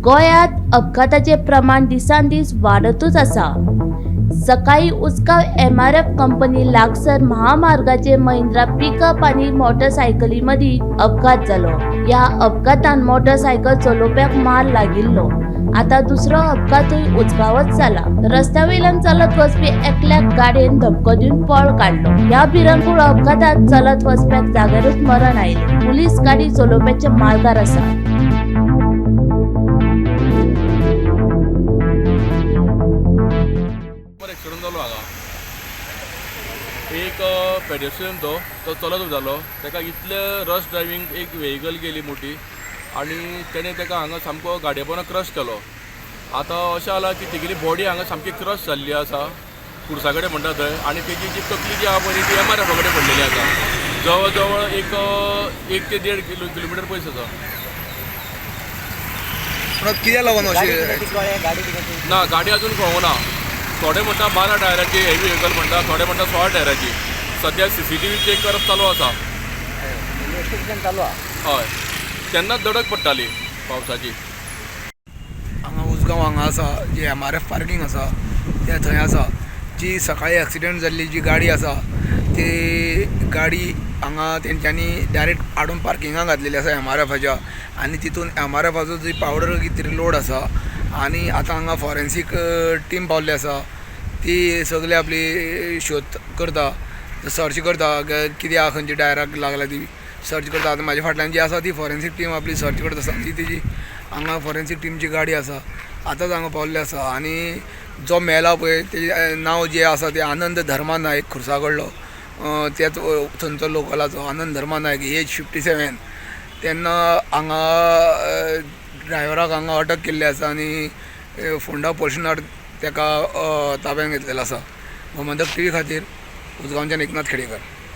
गोंयांत अपघाताचें प्रमाण दिसान दीस वाडतूच आसा. सकाळीं उसगांव एमआरएफ कंपनी लागसर महामार्गाचेर महिंद्रा पिकअप आनी मोटरसायकली मदीं अपघात जालो. ह्या अपघातान मोटरसायकल चलोवप्याक मार लागिल्लो. आतां दुसरो अपघातूय उजगांवच जाला. रस्त्या वयल्यान चलत वचपी एकल्याक गाडयेन धपको दिवन पळ काडलो. ह्या भिरांकूळ अपघातांत चलत वचप्याक जाग्यारूच मरण आयलें. पुलीस गाडी चलोवप्याच्या मार्गार आसा. एक्सिडंट जालो हांगा. एक पेडेस्ट्रियन तो तो चलत वतालो, ताका इतले रश ड्रायव्हींग एक व्हेकल गेली मोठी आनी तेणें ताका हांगा सामको गाडये पोंदा क्रश केलो. आतां अशें जालां की तेगेली बॉडी हांगा सामकी क्रश जाल्ली आसा खुर्सा कडेन म्हणटा थंय, आनी तेजी जी तकली जी आहा पळय ती एम आर एफा कडेन पडलेली आसा. जवळ जवळ एक 1 ते 1.5 किलोमिटर पयस आसा. कित्याक लागून अशें? ना, गाडी अजून कळूंक ना. थोडे म्हणटा 12 टायराची हेवी व्हेकल म्हणटा, थोडे म्हणटा 16 टायराची. सद्या सीसीटीव्ही चॅक करप चालू आसा. इन्वेस्टिगेशन चालू आहा. हय, तेन्नाच दडक पडटाली पावसाची. हांगा उसगांव हांगा आसा जी एमआरएफ पार्किंग आसा ते थंय आसा जी सकाळी एक्सिडंट जाल्ली जी गाडी आसा ती गाडी हांगा तेंच्यांनी डायरेक्ट हाडून पार्किंगाक घातलेली आसा एमआरएफाच्या, आनी तितून एमआरएफाचो जी पावडर कितें लोड आसा. आनी आतां हांगा फॉरेन्सीक टीम पावल्ली आसा, ती सगळी आपली शोध करता, सर्च करता कितें आहा, खंयच्या टायराक लागला ती सर्च करता. आतां म्हाज्या फाटल्यान जी आसा ती फॉरेन्सीक टीम आपली सर्च करता आसा. ती तेजी हांगा फॉरेन्सीक टिमची गाडी आसा, आतांच हांगा पावल्ली आसा. आनी जो मेला पळय तेजें नांव जें आसा तें आनंद धर्मा नायक, खुर्सा कडलो, तेच थंयचो लोकलाचो आनंद धर्मा नायक, एज 57. तेन्ना हांगा ड्रायव्हराक हांगा अटक केल्ली आसा आनी फोंडा पोलिसांत ताका ताब्यात घेतलेलो आसा. गोमंतक टीव्ही खातीर उसगांवच्यान एकनाथ खेडेकर.